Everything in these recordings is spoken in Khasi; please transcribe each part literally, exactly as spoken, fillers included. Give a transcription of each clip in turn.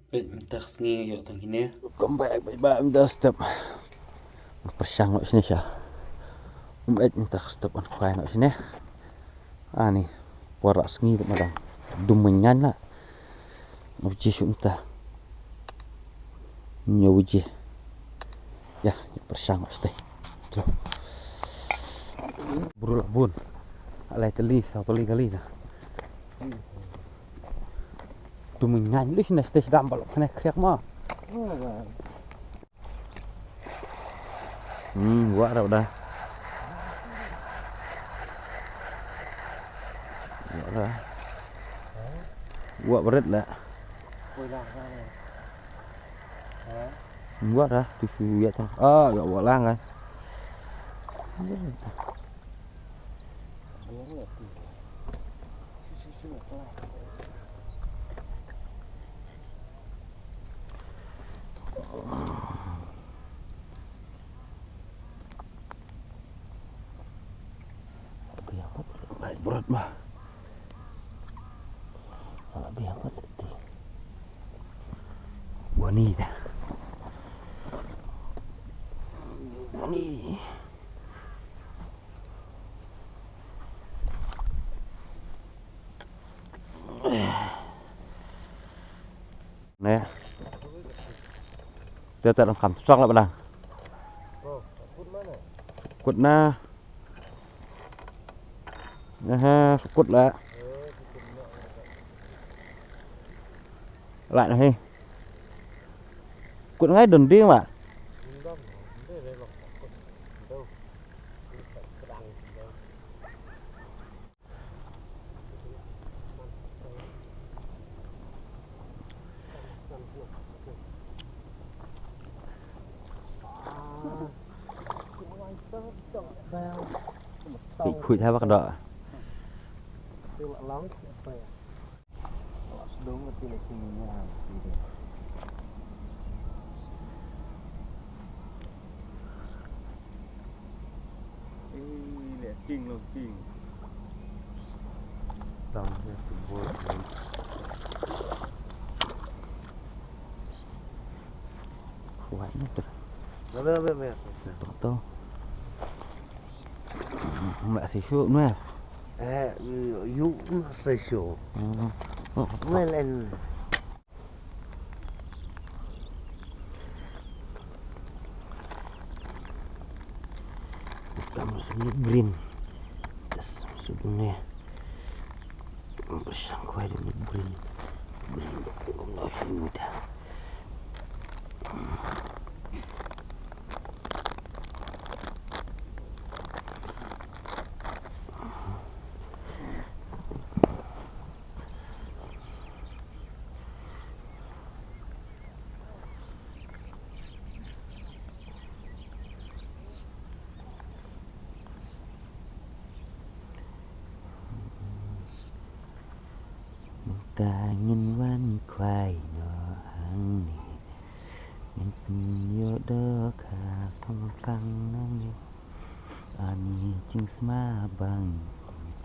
Peit mynta ka sngi ïoh tang kine. Come back, bye bye, mynta step. Pyrshang noh shane sha. Um, peit mynta step, an kwai noh shane. Ani, por sngi tu madang. Dum mynñan la. Ngi ji shu mynta. Ngi ji. Ïa, ïa pyrshang noh shatei. Bru la bun. Alai tylli, saw tylli kali na. Dum mynñan lei shane shatei sdang ba lok khane khriak ma. Hmm, wah rau da. Wah da. Wah beret da. Hmm, wah da, tu shu ïa ta. Ah, ïa wah lang kan. Biang pat, baik berat bah. Ala biang pat ti. Bani dah. Bani. Nè. Te te dang kam song la ba dang. Kut na. Aha, kut la. La na hi. Kut ngai don ding ba. Peit khuid ha ba ka doh. Ih, leh king long king. Tang ïa tu bor. Kuat ni tu. Labe, labe, labe. Tu, tu. Mak si shu meh. Eh, yu mak si shu. Hmm. Oh, oh. Melen. Kam sum green. Tas sum ne. Pyrshang kwai da green. Green. Kum da shu da. Mynta ngin wan khwai noh hangne. Ngin pynïoh dohkha pang pang nangne. Ani jingsma bang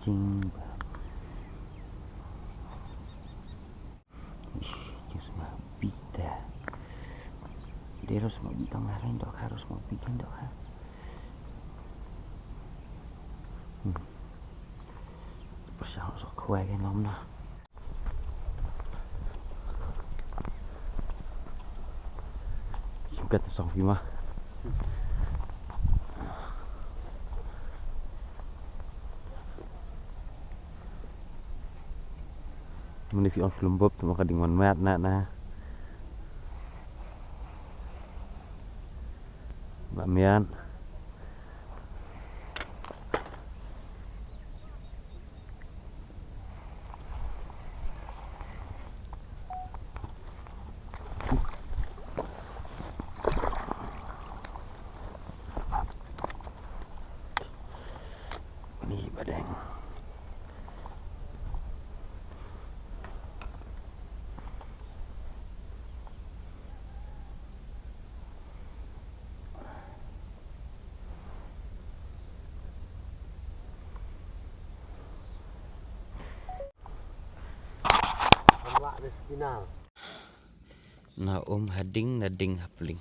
jingbam. Ish, jingsma bit da. Dei ruh sma bit tang la kein dohkha, ruh sma bit kein dohkha. Hmm. Pyrshang ruh sma khwai kein lom na. Sngewkat song phi ma. Mynne phi ong shlem bup te ma ka ding wan miat na na. Ba miat. Ni badeng. Samla di spinal. Na um ha ding, na ding ha pling.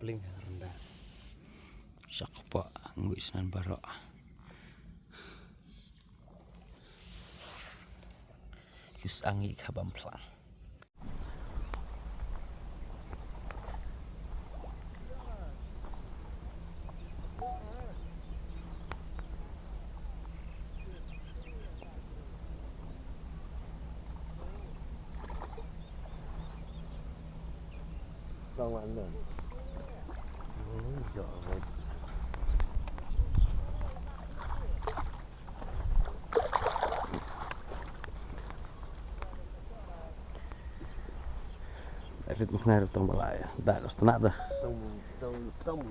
Pling ha rynda. Shakpa ngui snan baroh. Just angi ka bam plang. Rit mukhnai tong balai. Da, da, da. Tong, tong, tong,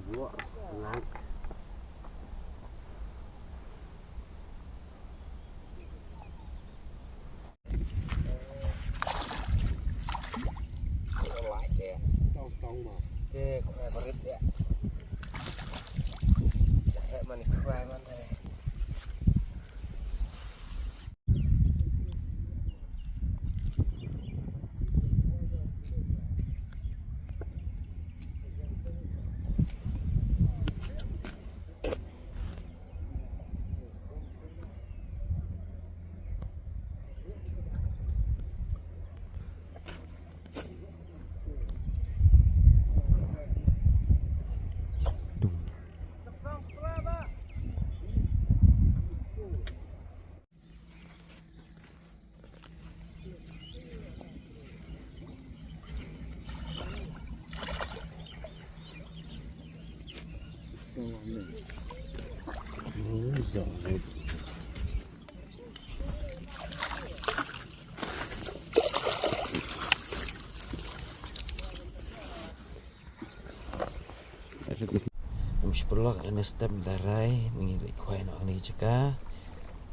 Em shi paralok, ane step da rai mynta ngi leit khwai noh kane ka jaka.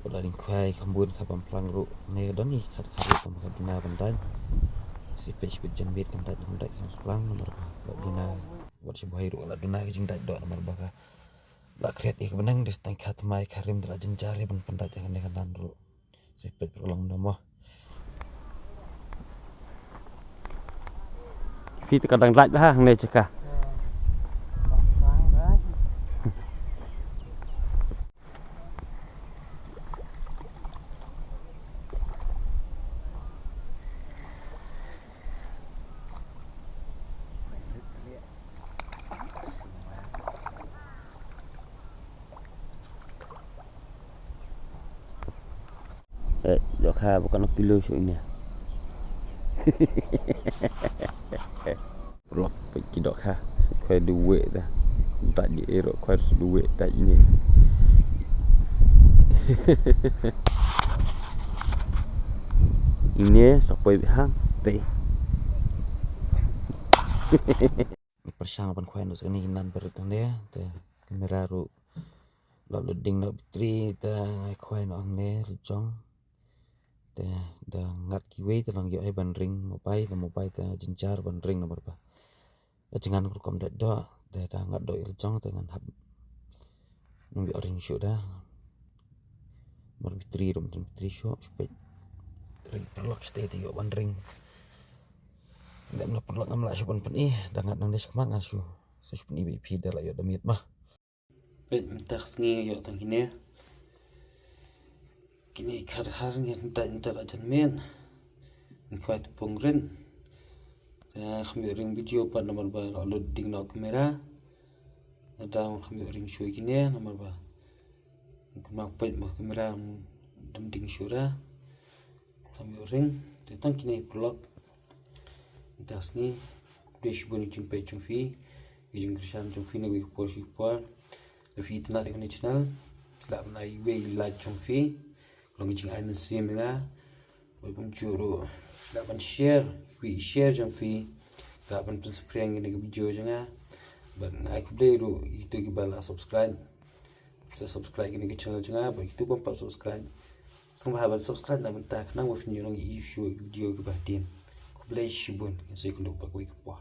Wat la dang khwai kham bun ka bam plang ruh, ne don hi khat khat ruh kam ka duna ban dait. Shi peit shi peit jan miet kan dait, kan dait ka bam plang namar ba ka duna, wat shi bhai ruh la duna ka jingdait doh namar ba ka la khriat ïa ka bneng, dei tang ka tmai ka rim da la jynjar ïa ban pyndait ïa kane ka nan ruh. Sa peit paralok na mo. Phi te ka dang lait bha hangne jaka. Eh, dohkha ba kan kilo shu ine. Lok peit ki dohkha. Khwai duwe da. Da ji ero khwai duwe da ine. Ine sa poi hang te. Pyrshang ban khwai noh sa kane ki nan barit hangne, te kamera ruh la loading noh battery, te khwai noh hangne la jong. Te da ngat kiwei te lang ïoh hi ban ring mobile, da mobile te jynjar ban ring namar ba ka jyngan ka rukom dait doh, te da ngat doh ïa la jong te ngan hap. Nang ïoh ring shuh da. Mar battery ruh, mar battery shuh, shu peit. Ring paralok, stay te ïoh ban ring. Lem na paralok ngam lah shuh ban pyni, da ngat nangne shakhmat nga shu, sa shu pyni ba ïa phi da la ïoh da miet ma. Peit mynta ka sngi ïoh tang kine. Kine khat khat ngi mynta mynta la jan miet. Ngi khwai tepung rin. Te kham ïoh ring video pat namar ba la loading noh camera. Lada kham ïoh ring shuh kine namar ba Kumba peit ma kamera, dang ding shuh da. Tam ïoh ring, te tang kine paralok. Mynta ka sngi, khublei shibun ïa ka jingpeit jong phi, ïa ka jingkyrshan jong phi na kawei ka por sha kawei ka por. Lada phi itynnad ïa kane ka channel, lah ban ai iwei i like jong phi. Long ka jingai mynsiem ïa nga. Bad kumjuh ruh, lah ban share, iwei i share jong phi. Lah ban pynsaphriang ïa kane ka video jong nga. Bad nga ai khublei ruh ïa kito kiba la subscribe. Sa subscribe kane ka channel jong nga, bad kito bym pat subscribe, sngewbha ban subscribe na mynta khnang ba phin ïoh nang ïa ki video kiba hadien. Khublei shibun, ngin sa ïakynduh pat kawei ka por.